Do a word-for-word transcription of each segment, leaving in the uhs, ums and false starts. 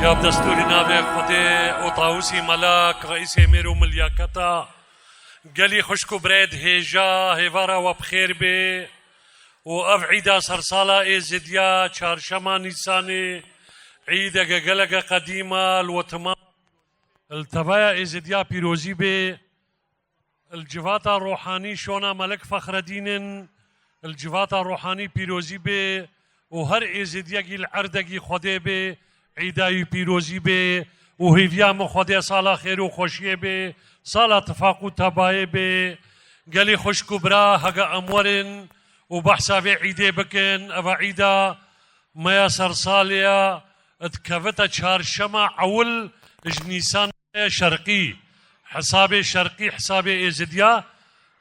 Ya bi destûrî navê Xwedê û Tawusî Melek, reîsê mêr û milyaketa, gelî xwişk û birayê dihêja, hêvara we bi xêr bê û ev îda sersala Êzidiya, çarşema Nîsanê, îdeke geleke qedîm a, li we timam, li tevaya Êzidiya pîrozî bê. Li civata rohanî şona Melek Fexredîn in, li civata rohanî pîrozî bê û her êzidiyekî li erdekî Xwedê bê, îda wî pîrozî bê û hêviya min Xwedê sala xêr û xweşiyê bê, sala tifaq û tebayê bê. Gelî xwişk û bira, hege em werin û behsa vê îdê bikin, eva îda me ya sersalê ya, dikevite çarşema ewil ji Nîsan. Şerqî, hesabê şerqî, hesabê Êzidiya,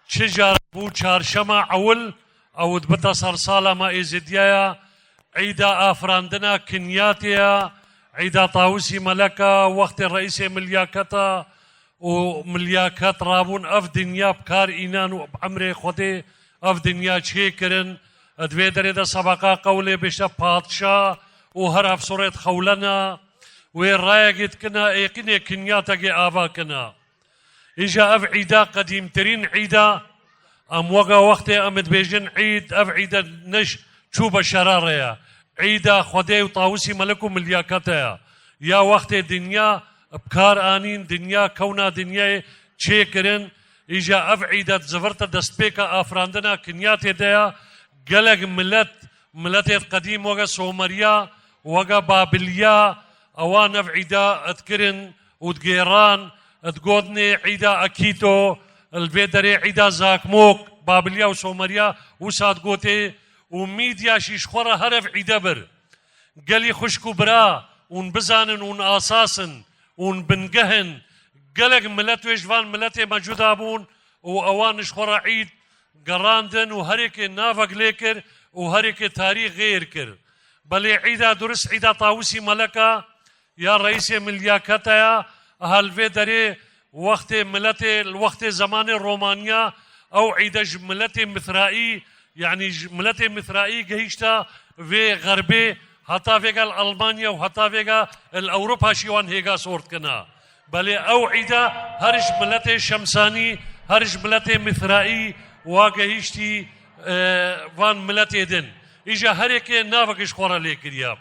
çi car bû çarşema ewil, ew dibite sersala me Êzidiya ya, îda afirandina Kinyatê ya, îda Tawusî Meleka, wextê reîsê milyaketa û milyaket rabûn ev dinya bi kar înan û bi emrê Xwedê ev dinya çêkirin. Di vê derê de sebeqa qewlê bêşte padşa û her ev sorê dixewlena. Wê rayekê dikina, êqînê kinyatekê ava kina. Îja ev îda qedîmtirîn îda, em weka wextê em dibêjin îd, ev îde neş çû be şera re ya. Îda Xwedê û Tawusî Melek û milyakete ya. Ya wextê dinya bi kar anîn, dinya kewna dinyayê çêkirin, îja ev îde zivirte destpêka afirandina kinyatê de ya. Gelek milet, miletê qedîm weke Someriya, weke Babiliya, ewan ev îda dikirin û digêran, digotinê îda Akîto, li vê derê îda Zakmok, Babiliya û Someriya wisa digotê û Mîdya jî ji xwe re her ev îde bir. Gelî xwişk û bira, hûn bizanin, hûn asas in, hûn bingeh in. Gelek milet wê ji van miletê me cuda bûn û ewan ji xwe re îd gerandin û herêkê navek lê kir û herêkê tarî xêr kir. Belê îda durist îda Tawusî Meleka ya reîsê milyaketa ya, aha li vê derê wextê miletê, li wextê zemanê Romaniya, ew îde ji miletê Misraî, yanî ji miletê Misraî gehîşta vê xerbê, heta vêga li Almanya û heta vêga li Ewropa jî wan hêga sor dikina. Belê ew îda her ji miletê Şemsanî, her ji miletê Misraî wa gehîştî, e, van miletê din. Îja herêkê navek ji xwe re lê kiriya.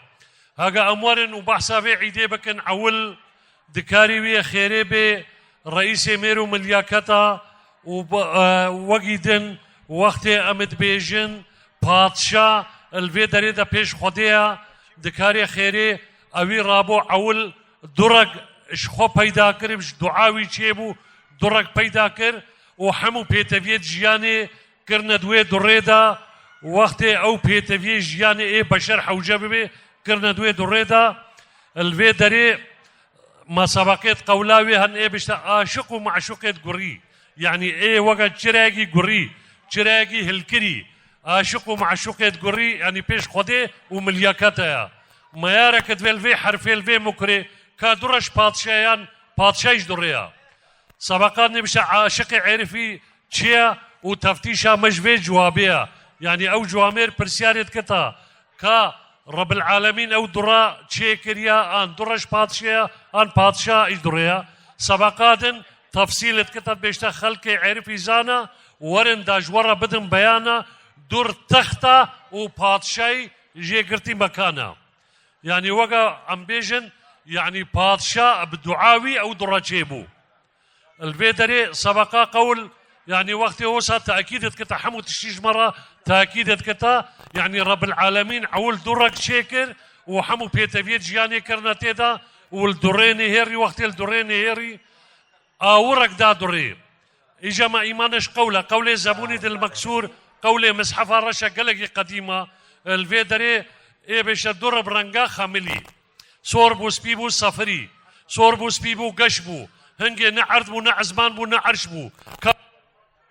Hege em werin û behsa vê îdê bikin, ewil dikarî wî xêrê bê reîsê mêr û milyaketa û bi, e, wegî din wextê em dibêjin padşa li vê derê de pêş Xwedê ya, dikarê xêrê ewî rabo ewil durek ji xwe peyda kir, ji dua wî çêbû durek peyda kir û hemû pêteviyê di jiyanê kirine di wê durê de, wextê ew pêteviyê jiyanê ê beşer hewce bibê, kirine di wê durê de, li vê derê me sebeqê di qewla wê hen ê bişte aşiq û meşûqê di gurî. Yanî ê weke çirayekî gurî, çirayekî hilkirî, aşiq û meşûqê di gurî, yanî pêş Xwedê û milyakete ya. Meyareke divê li vê herfê, li vê mukrê, ka du reş padşayan, padşayî ji durê ya. Sebeqan nêbişe aşiqê Êrifî çi ye û teftîşa me ji vê ciwabê ye. Yanî ew ciwamêr pirsyarê dikita ka Rebil Alemîn ew dura çêkiriya, an du reş padşe ye, an padşa î durê ye. Sebeqa din tefsîl dikita, bêşte xelkê Êrifî zana, werin da ji we re bidin beyana, dur texta û padşayî jêgirtî mekana. Yanî weka em bêjin, yanî padşa bi dua wî ew dura çêbû. Li vê derê sebeqa qewl, yanî wextê wisa tekîd dikita, hemû tiştî ji me re tekîd dikita, yanî Rebil Alemîn ewil du rek çêkir û hemû pêteviyê jiyanê kirine tê de û li durê nêhêrî, wextê li durê nêhêrî, awirek da durê. Îja me îmane ji qewle, qewlê zebûnî dil meksûr, qewlê mishefa reşe gelekî qedîma, li vê derê ê bêşe du rib renga xemilî. Sor bû, spî bû, sefirî. Sor bû, spî bû, geş bû. Hingê ne erd bû, ne ezman bû, ne erş bû. Ka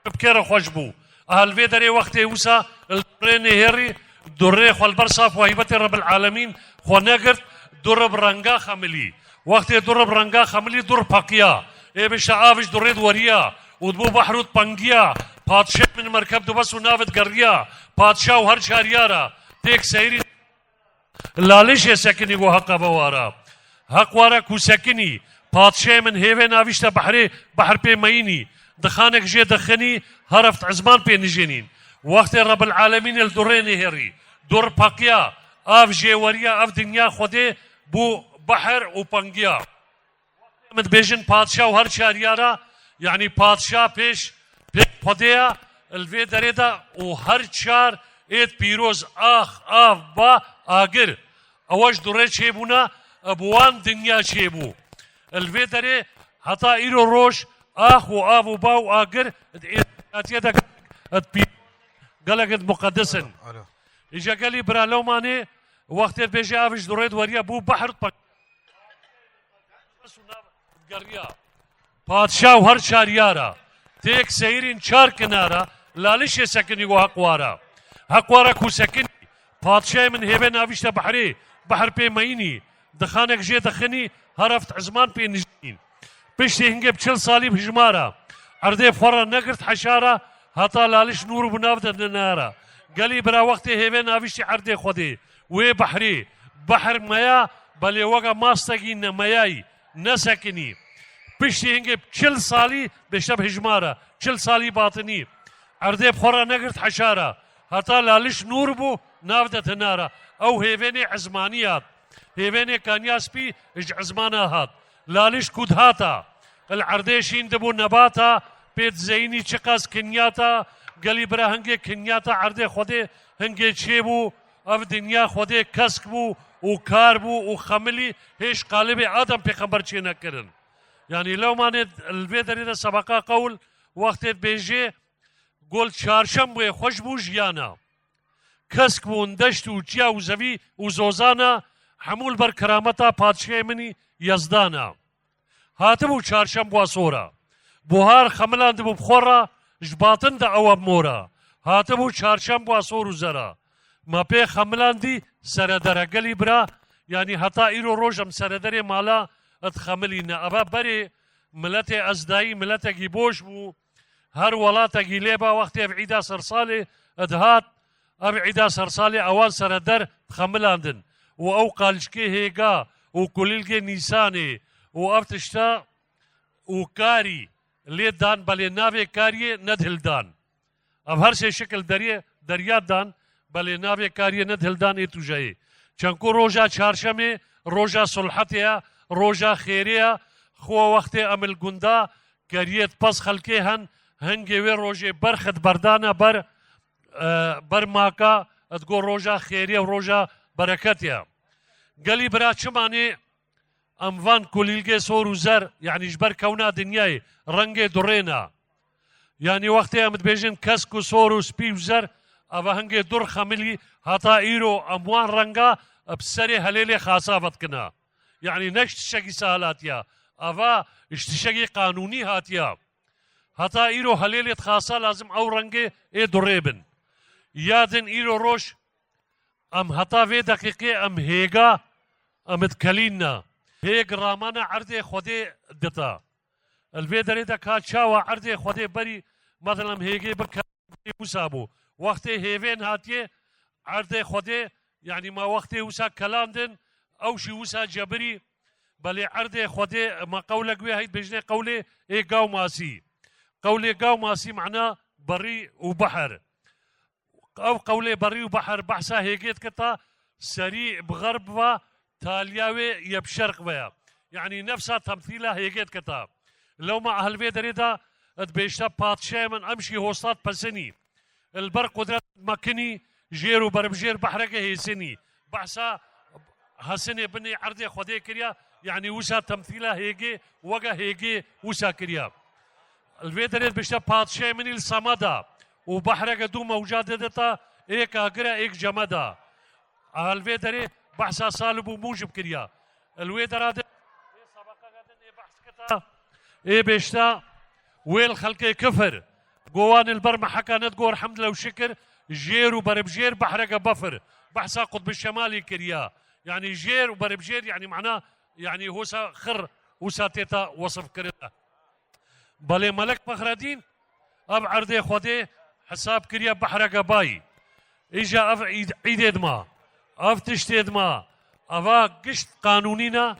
bi kêre xweş bû. Aha li vê derê wextê wisa li durê nêhêrî, durê xwe li ber saf û heybetê Rebil Alemîn xwe negirt, du rib renga xemilî. Wextê du rib renga xemilî, dur peqiya. Ê bişe av ji durê di weriya û dibû behr û dipengiya. Padşeh min merkeb dibes û nav digeriya. Padşah û her çar yara têk seyrî. Lalişê sekinî go heqa bewara. Heq wara ku sekinî, padşahê min hêvê navîşte behrê, behr pê meyînî, dixanek jê dixinî, hereft ezman pê nijênîn. Wextê Rebbil Alemîn li durê nihêrî, dur peqiya, av jê weriya, ev dinya Xwedê bû behr û pengiya. Min dibêjin padşah û her çar yara, yanî padşah pêş, pêş Xwedê ya, li vê derê de û her çar êd pîroz, ax, av, ba, agir. Ewa ji durê çêbûna, e, bi wan dinya çêbû. Li vê derê heta îro roj ax û av û ba û agir di êdatiye de di pî-, gelek di muqedes in. Alo. Îja gelî bira lewmanê wextê dibêje ev ji durê di weriya bû behr di Padşah û her çar yara, têk seyirîn çar kinara, lalişê sekinî û heq wara. Heq wara ku sekinî, padşahê min hêvê navîşte behrê, behr pê meyînî, dixanek jê dixinî, hereft ezman pê nijîn. Piştî hingê bi çil salî bi hijmara, erdê xwe re negirt heşara, heta laliş nûr bû nav de dinara. Gelî bira wextê hêvê navîştî erdê Xwedê, wê behrê, behr meya, belê wega mastegî nemeyayî. Nesekinî. Piştî hingê çil salî bêşte bi hijmara, çil salî batinî. Erdê bi xwe re negirt heşara. Heta laliş nûr bû, nav de tinara. Ew hêvênê ezmanî hat. Hêvênê kaniya spî ji ezmana hat. Laliş ku dihata. Li erdê şîn dibû nebata, pê dizeyînî çiqas kinyata, gelî bira hingê kinyata erdê Xwedê hingê çêbû, Ev dinya Xwedê kesk bû û kar bû û xemilî hêj qalibê Adem pêxember çênekirin. Yanî lewmanê li vê derê de sebeqa qewl wextê dibêjê, gol çarşembûyê xweş bû jiyana. Kesk bûn deşt û çiya û zevî û zozana, hemû li ber kerameta padşahê min î Yezdana. Hatibû çarşembûa sor a. Buhar xemilandibû bi xwe re, ji batin de ew e mor a. Hatibû çarşembûa sor û zer a. Me pê xemilandî sereder e. Gelî bira, yanî heta îro roj em serederê mala dixemilîne. Eve berê miletê ezdayî miletekî boş bû. Her welatekî lê ba wextê ev îda sersalê dihat, Ev îda sersalê ewan sereder dixemilandin û ew qalçikê hêga û kulîlgê nîsanê û ev tişta û karî lê dan, belê navê kariyê nedihildan. Ev her sê şikil deriyê, deriya dan, belê navê kariyê nedihildan ê tûjeyê. Çenku roja çarşemê, roja sulhetê ye, roja xêrê ye, xwe wextê em li gunda keriyê di pez xelkê hen, hingê wê rojê berxit berdane ber, e, ber maka, digo roja xêrê û roja bereketê ye. Gelî bira çimanê em van kulîlgê sor û zer, yanî ji ber kewna dinyayê, rengê durêna. Yanî wextê em dibêjin kesk û sor û spî û zer, eva hingê dur xemilî, heta îro em wan renga bi serê helêlê xasa vedikina. Yanî ne ji tiştekî sehil hatiya. Eva ji tiştekî qanûnî hatiya. Heta îro helêlê dixasa lazim ew rengê ê durê bin. Ya din îro roj em heta vê deqîqê em hêga em dikelînne. Hêg ramana erdê Xwedê dita. Li vê derê de ka çawa erdê Xwedê berî, meselem hêgê bike wisa bû. Wextê hêvên hatiye erdê Xwedê, yanî ma wextê wisa kelandin, ew jî wisa cebirî, belê erdê Xwedê, ma qewlek wê heyt bêjinê qewlê ê gaw masî. Qewlê gaw masî mana berî û behr. Ev qewlê berî û behr behsa hêgê dikita, serî bi xerb ve, taliya wê ye bi şerq ve ye. Yanî nefsa temsîla hêgê dikita. Lewma ehl vê derê de dibêjte padşahê min em jî hostat pesinî. Li ber qudret mekinî jêr û beribjêr behreke hêsinî. Behsa hesinê binê erdê Xwedê kiriya, yanî wisa temsîla hêgê, weke hêgê wisa kiriya. Li vê derê dibêjte padşahê min î li semeda û behreke dû mewca didita, êk agir e, êk cemeda. Aha li vê derê behsa Salib û Mûcib kiriya. Li wê dera de ê sebeqeke din ê behs kita, ê bêşta wê li xelkê kifir. Go wan li ber me heka ne digo elhemdulillah û şikir, jêr û beribjêr behreke befir. Behsa Qutb Şemalî kiriya. Yanî jêr û beribjêr, yanî mana, yanî hosa xir wisa têta wesif kirine. Belê Melek Fexredîn ev erdê Xwedê hesab kiriye behreke bayî. Îja ev îd-, îdê dima, ev tiştê dima, eva gişt qanûnî ne,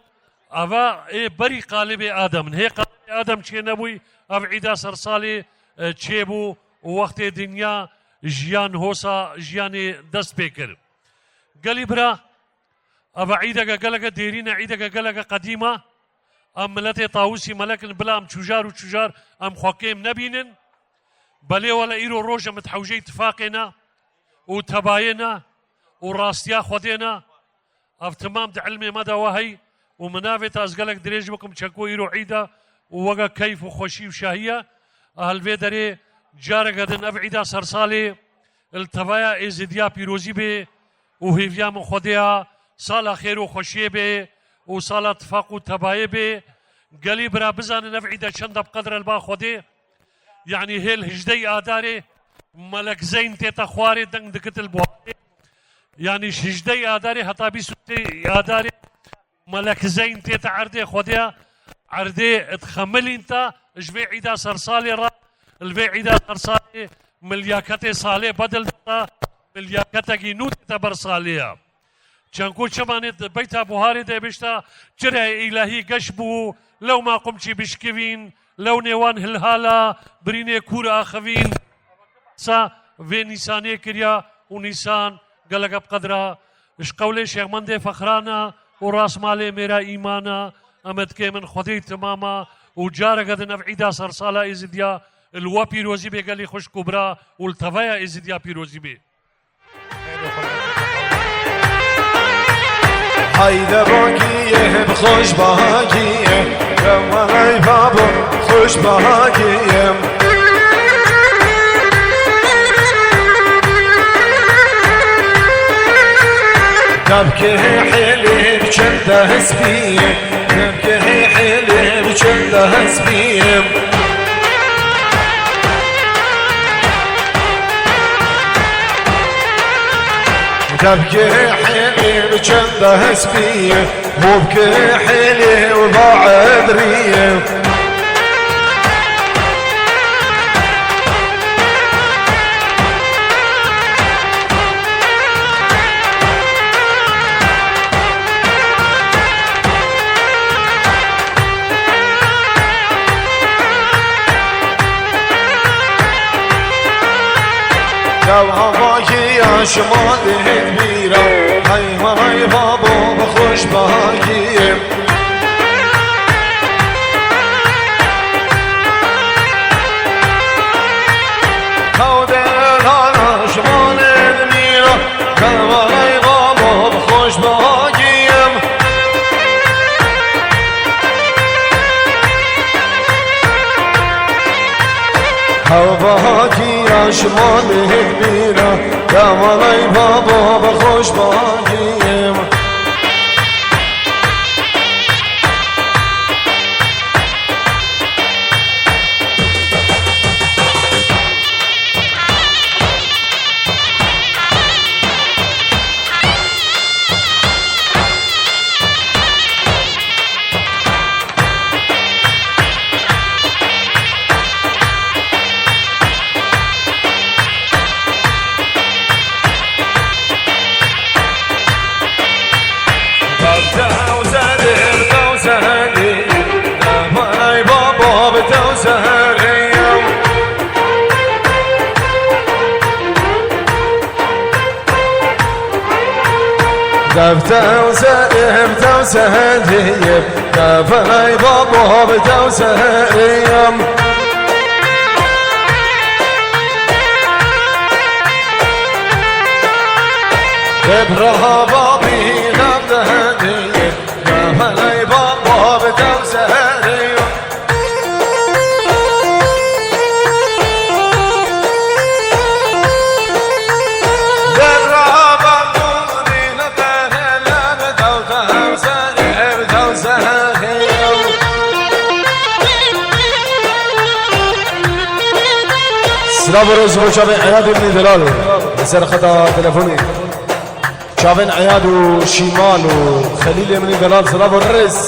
Ava ê berî qalibê Adem in. Hê qalibê Adem çênebûyî, ev îda sersalê, e, çêbû û wextê dinya jiyan hosa jiyanê dest pê kir. Gelî bira, ava îdeke geleke dêrîn e, îdeke geleke qedîm e. Em miletê Tawusî Melek in, bila em çûjar û çûjar em xwe kêm nebînin. Belê wele îro roj em di hewceyî tifaqê ne û tebayê ne û rastiya Xwedê ne. Ev timam di ilmê me de we hey û min navêt ez gelek dirêj bikim, çeko îro îd e û weke keyf û xweşî û şahî ye. A li vê derê careke din ev îda sersalê li tevaya Êzidiya pîrozî bê û hêviya min Xwedê ya sala xêr û xweşiyê bê û sala tifaq û tebayê bê. Gelî bira bizanin ev îde çend e bi qedre li ba Xwedê. Yanî hêl hijdeyî Adarê Melek Zeyn tête xwarê deng dikit li buharê. Yanî ji hijdeyî Adarê heta bîst û sê Adarê Melek Zeyn tête erdê Xwedê ya, erdê dixemilîn te ji vê îda sersalê re, li vê îda sersalê milyaketê salê bedil dita, milyaketekî nû tête ber salê ya. Çenko çimanê di beyta buharê de bêşta, çirayê îlahî geş bû, lewma qumçî bişkivîn, lewnê wan hilhala, birînê kûr axivîn. Sa vê nîsanê kiriya û nîsan gelek bi qedra ji qewlê Şêxmendê Fexrana û Rasmalê Mêra Îmana, em dikê min Xwedê timama û careke din ev îda sersala Êzidiya li we pîrozî bê gelî xwişk û bira û li teveya Êzidiya pîrozî bê. Hayde bagiye, xoş bagiye, Kemal babo, xoş bagiye. Dabke hele çend hesbiye, dabke hele çend hesbiye. Tebkê hêlê bi çend hespî, hûbkê hêlê û baedrî. Dev havayî ya şima dihêt bîra, hey hey babo bi xweş bahayî. Hew delala şima dihêt bîra, hey hey babo bi xweş bahayî. Hewbakiya şima lê hêt bîra, ya malay babo bi xweş bagîm. Dev tewze, ev tewze hediye, dev ey babo bi tewze heyam. Ev raha babi dev de hediye, dev ey babo bi tewze heyam. Silav û rêz bo çavên Eyadê min ê delal. Li ser xeta telefonê. Çavên Eyad û Şîmal û Xelîlê min ê delal, silav û rêz.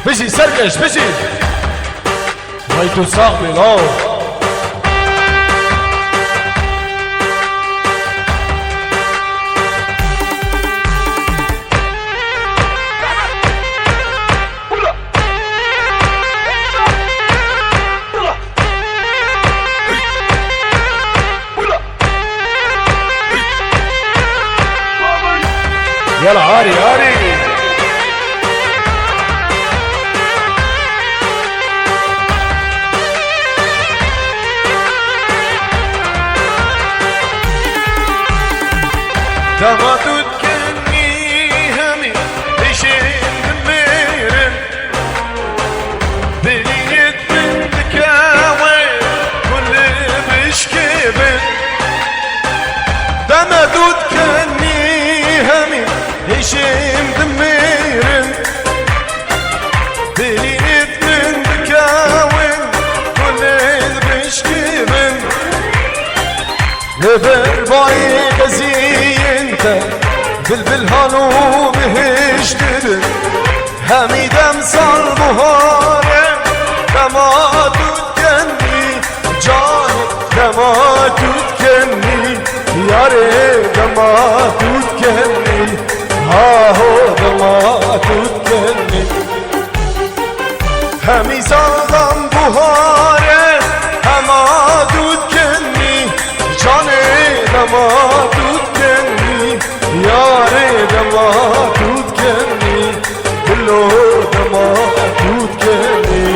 Bijî serkeş, bijî. Vay tu sax bî, law. Yala, arî, arî. Dema tu dikenî hemî hişên dimêrin. Dilî yê din dikewe, gul bişkê bin. Deme dût kenî hemî hişêm dimêrin. Dilî yê din dikewe, gul bişkê bin. Li ber bayê xeziyên te, bilbil halo bihişt dibin. Hemî dem sal buhar e, dema tu dikenî, canê, dema tu dikenî, yarê, dema tu dikenî, haho, dema tu dikenî. Hemî sal dem buhar e, hema tu dikenî, canê, dema tu dikenî, yarê, dema tu dikenî, dilo, dema tu dikenî.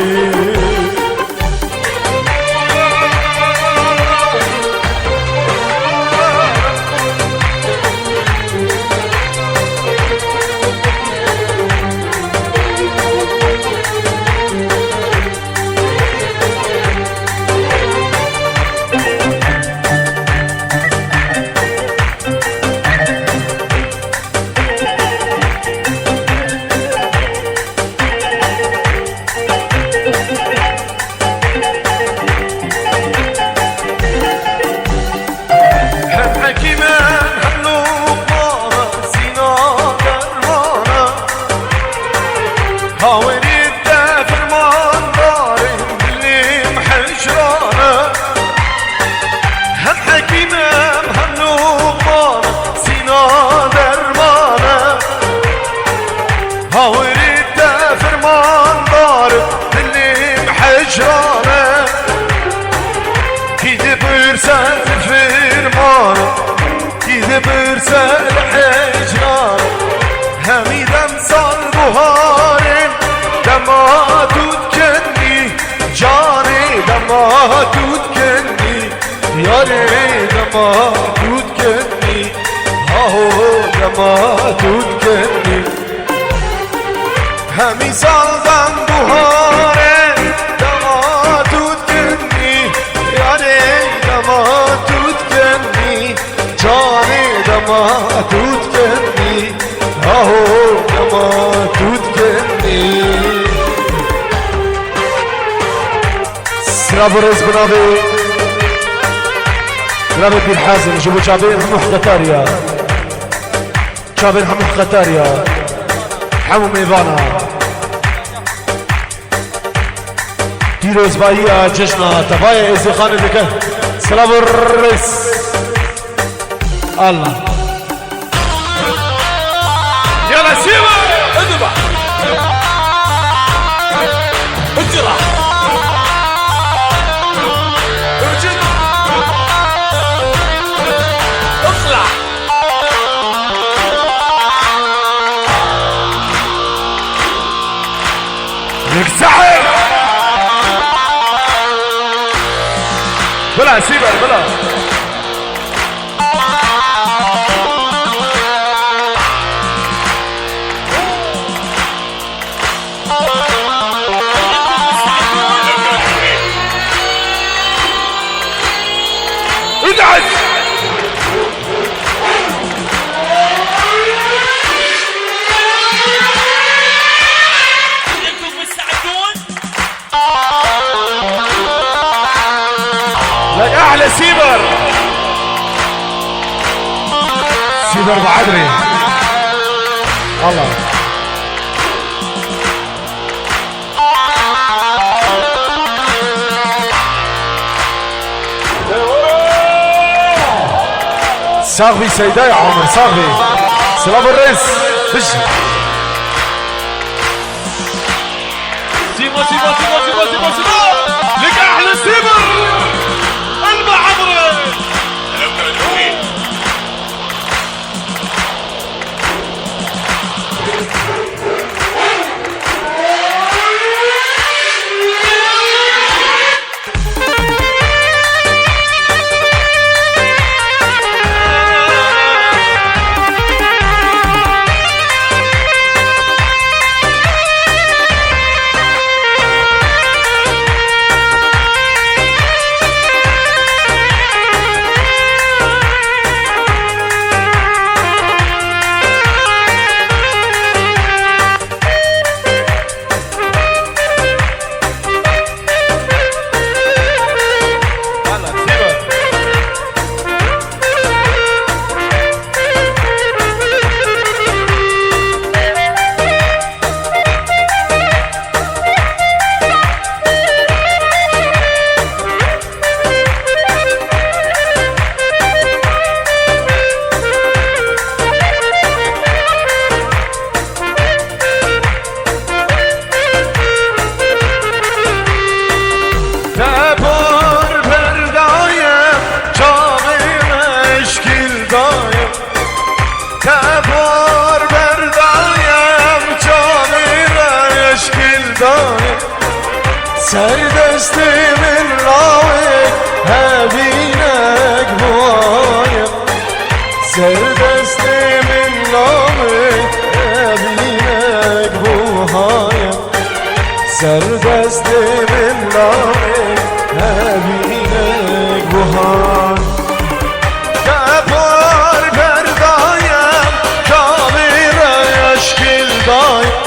Hem hekîm e, hem Luqman e, sîna derman e. Hawirî te fermandarê dilêm hicran e. Hem hekîm e, hem Luqman e, sîna derman e. Hawirî te fermandar dilêm hicran e. Kî dipirse li ferman, kî dipirse li hicran. Hemî dem sal buhar e, dema tu dikenî, canê, dema tu dikenî. Yarê dema tu dikenî, haho dema tu dikenî. Hemî sal dem buhar e, dema tu dikenî. Yarê dema tu dikenî, canê dema tu dikenî. Aho dema tu dikenî. Silav û rêz bi navê, bi navê Pîr Hazim ji bo çavên hemû heqetariya. Çavên hemû heqetariya. Hemû mêvana. Pîrozbayiya cejna tevayê Êzîxanê dike. Silav û rêz. Allah. يلا سيبا. اذبح. اطلع. ارجع. اطلع. لك سحر. بلا سيبا، بلا. Sîber Badrî. Allah. Sax bî Seydayê Amir, sax bî. Silav û rêz. Bijî. سيما، سيما، سيما، سيما، سيما، سيما. لك أحلى سيما. المعمرة. Te por berdayem, çavê me eşkîl dayem. Te por berdayem, çavê me eşkîl dayem. Ser destê min lawê hevînek buhayem. Ser destê min lawê hevînek buhayem. Ser destê min lawê hevînek buhayem. Te por berdayem, çavê me eşkîl dayem.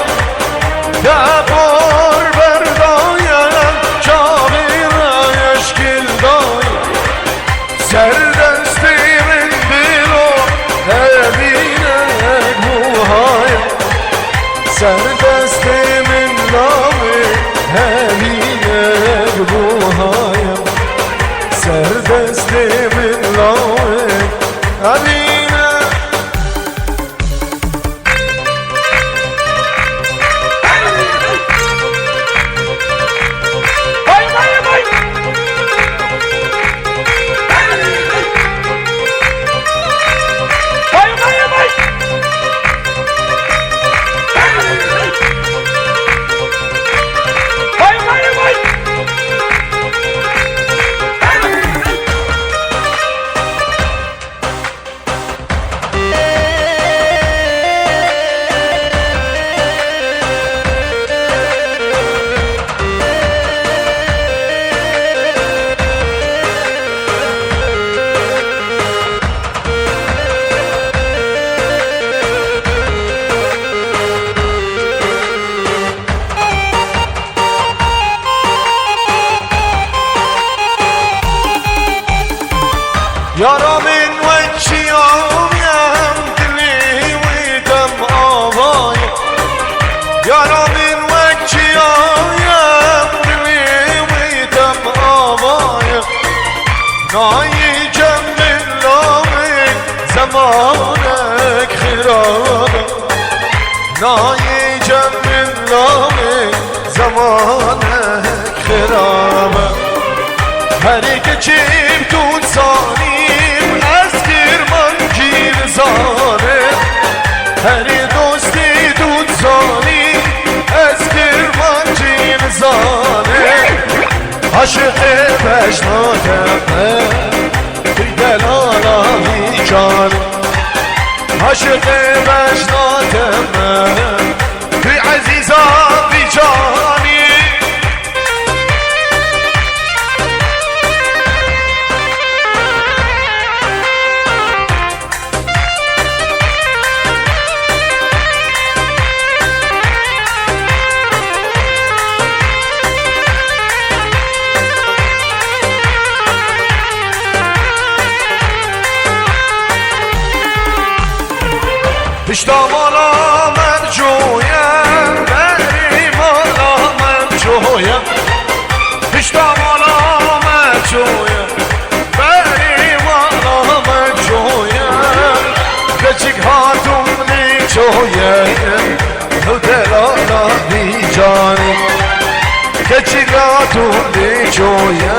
Te por berdayem, çavê me eşkîl dayem. Ser destê min dilo hevînek buhayem. Ser destê min lawê hevînek buhayem. Ser destê min lawê hevînek. Yara min wek çiyayem, dilê wê dem avayem. Yara min wek çiyayem, dilê wê dem avayem. Nayê cem min lawê zemanek xirabe. Nayê cem min lawê zemanek xirabe. Herê keçê tu zanîm, ez kirmancî nizanim. Herê dostê tu zanîm, ez kirmancî nizanim. Aşiqê bejna te me, tu delala vî can. Aşiqê bejna te me, tu ezîza vî canî. Pişta mala me coye, berî mala me coye. Pişta mala me coye, berî mala me coye. Keçik hatum dî coye, ew delala dî canê. Keçik hatum dî coye.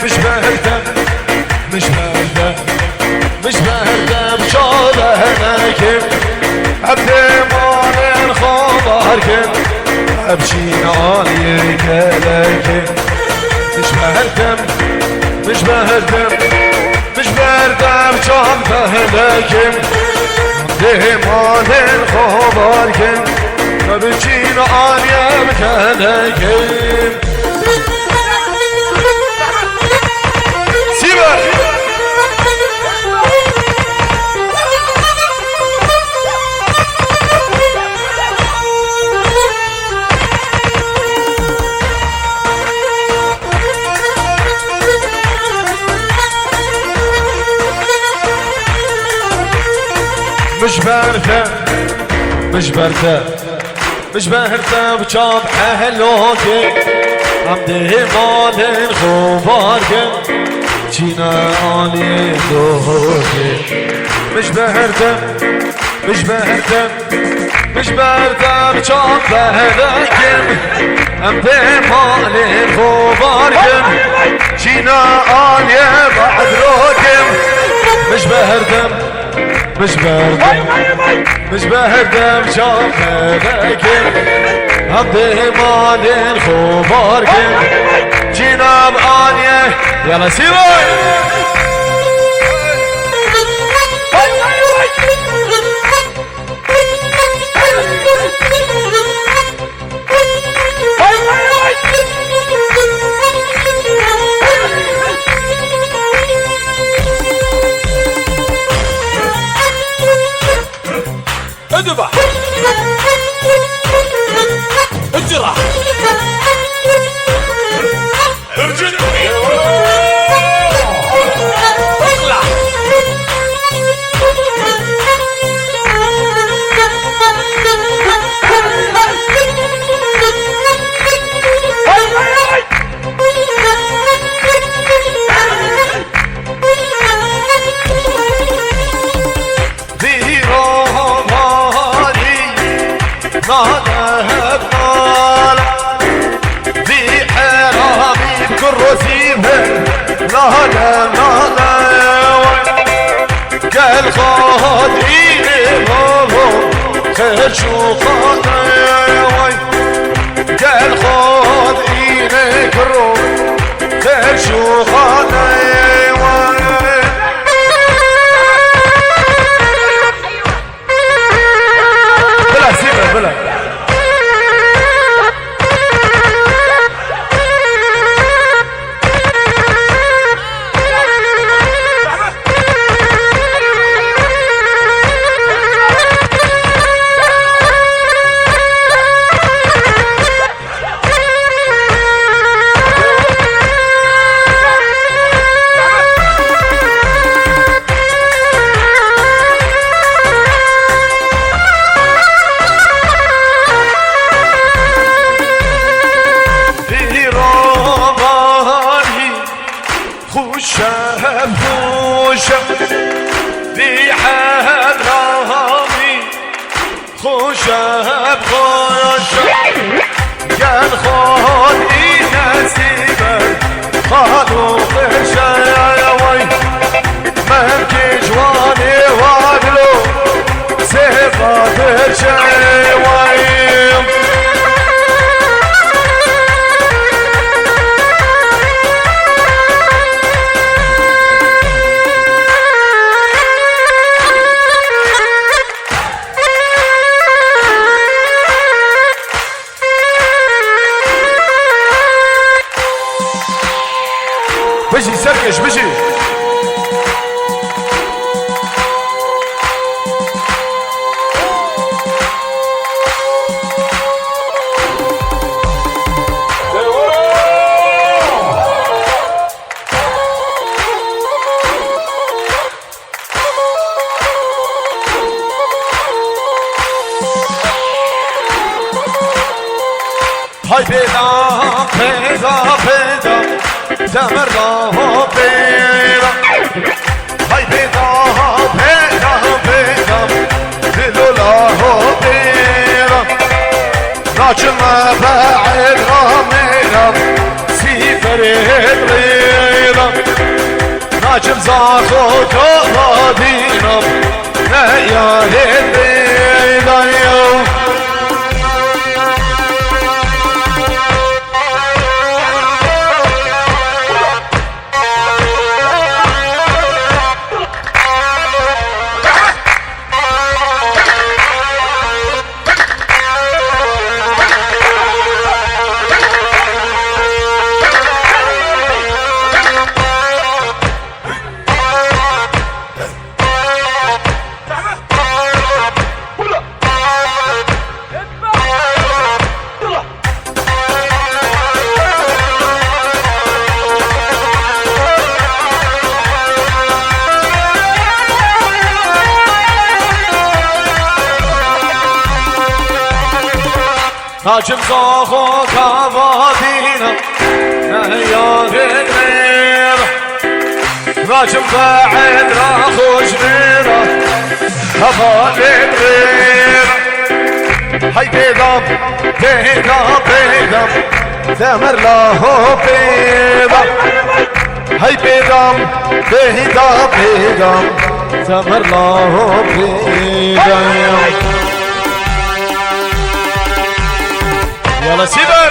Pişt berde Mij berde, mij berde bi çavê henekim. Hep dê malên xwe bar kim, hep çîn aliyê kelekim. Mij berdim, mij berdim, mij berde bi çavê henekim. Dê malên xwe bar kim, hep çîn aliyê kelekim. Sî be! Mij ber te, mij ber te. Mij ber te bi çav ehlokê, em dê malên xwe bar kin, çîne aliyê dohokê. Mij ber te, mij ber te, mij ber te bi çav ehlokê, em dê malên xwe bar kin, çîne aliyê badrokê. Mij ber te, Mij berdim, mij berdim çav xebekim. Em dê malên xwe bar kin. Cînav aniye. Yala Sîvay. Ödüba. Ödüra. Hırcın. Hırla. Vî romanî nane hevnala, vî heramî kurozî me nane, nane. Gel xwe dînê babo, xêr çû xanê way. Gel xwe dînê kiro, xêr çû xanê way. Bila, Sîbe, bila. Xweş e, xweş e, vî heramî. Xweş e, xweş e, gel xwe dî nesîbe, xalo xweş e way. Mevkê ciwanê wa dilo, sêva dirçe way. Bijî Hay pêda, pêda, pêda, Demirlaho pêda. Hay pêda, pêda, pêda, Dilolaho pêda. Naçime be êd ra mêra, sîferê rêda. Naçim zaxo kava dînam, ne yarê pêda yo. Naçim zaxo kava dîna, ne yarê nêra. Naçim be êd ra xweş nêra, hevalê nêra. Hay pêda, pêda, pêda, Demirlaho pêda. Hey pêdam, pêda, pêdam, Demirlaho pêdam. Yala Sîber.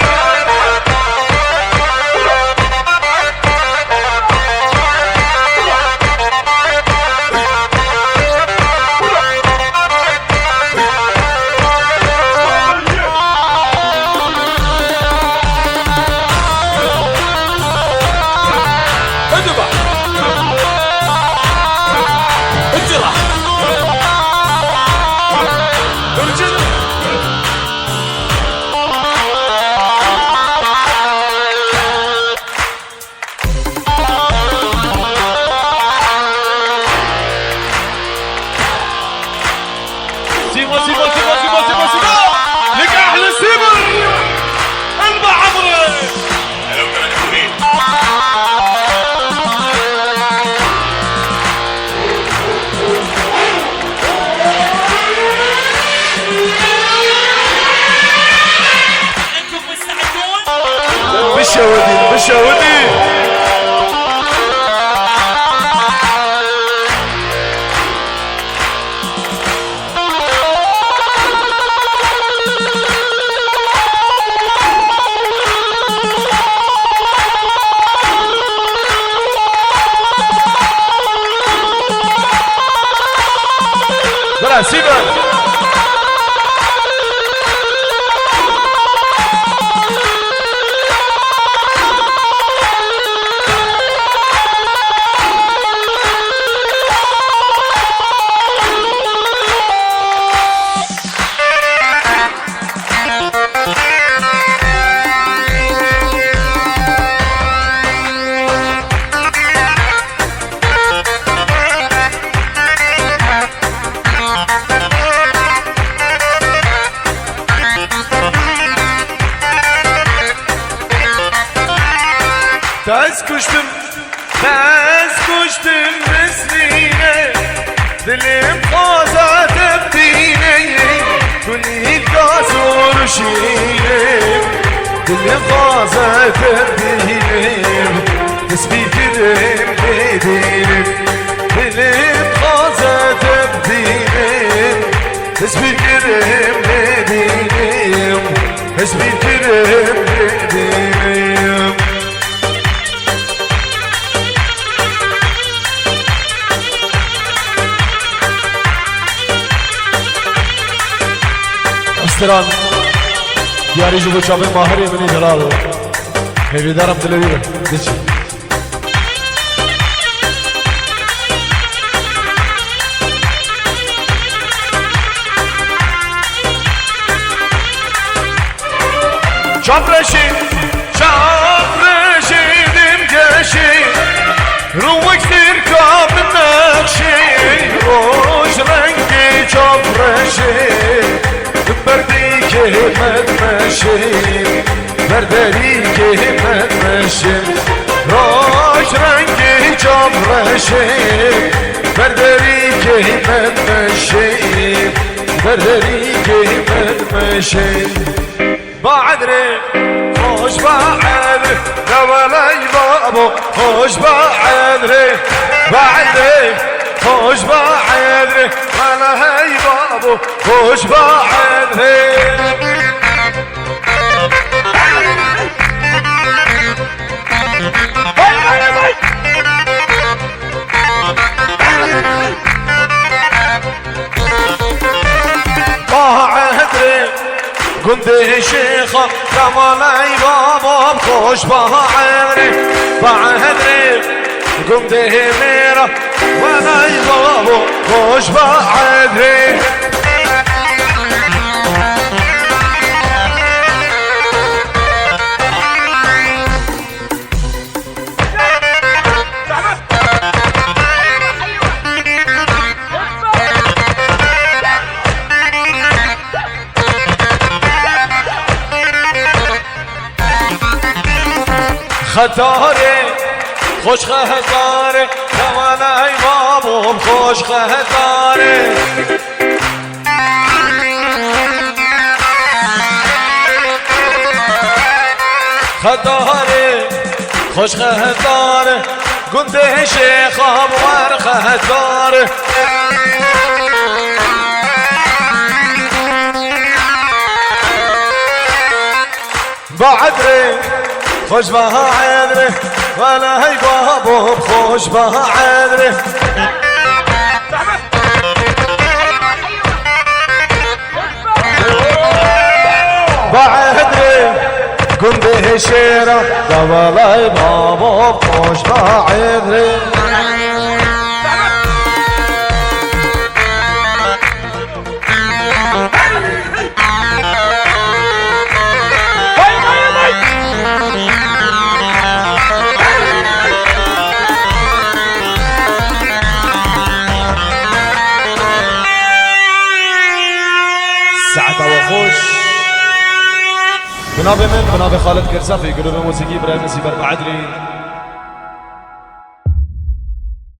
سيبو، سيبو، سيبو، سيبو، سيبو، سيبو. لك أحلى سيبو. انبع عمرك. Bişewidî, bişewidî. Bira, Sîber. Ez kuştim, ez kuştim mislîne, dilim xwaze te bidîne, kulîlka zor şîne, dilim xwaze te bidîne, dest pê kirim bidîne, dilim xwaze te bidîne. Ez bîkirim nedînim, ez bîkirim nedînim. Estiran, diyarî ji bo çavê Mahirê min ê delal. Hêvîdarim dilê wî be. Diçî. Çavreşî, çavreşî dimgeşî, rûwik sirka min nexşî, roj rengê çavreşî, berdî kêmet meşî. Ber derîkê min meşê, roj rengê cam reşê. Ber derîkê min meşê, ber derîkê min meşê. Baedrê, xweş baedrê, ya welay babo, xweş baedrê. Baedrê, xweş baedrê, welay babo, xweş baedrê. Baedrê, gundê Şêxa, Ramalay babam, xweş baedrê. Baedrê, gundê Mêra, Welay babo, xweş baedrê. Xetarê, xweş xetarê, ya welay babom, xweş xetarê. Xetarê, xweş xetarê, gundê Şêxa bi wer xetarê. Baedrê, xweş baedrê, welay babo, xweş baedrê. Baedrê, gundê Şêra, da welay babo, xweş baedrê. Saeta we xweş. Bi navê min, bi navê Xalid Kirsafî, grûbê muzîkî Birayê Mesî Ber Baedrî.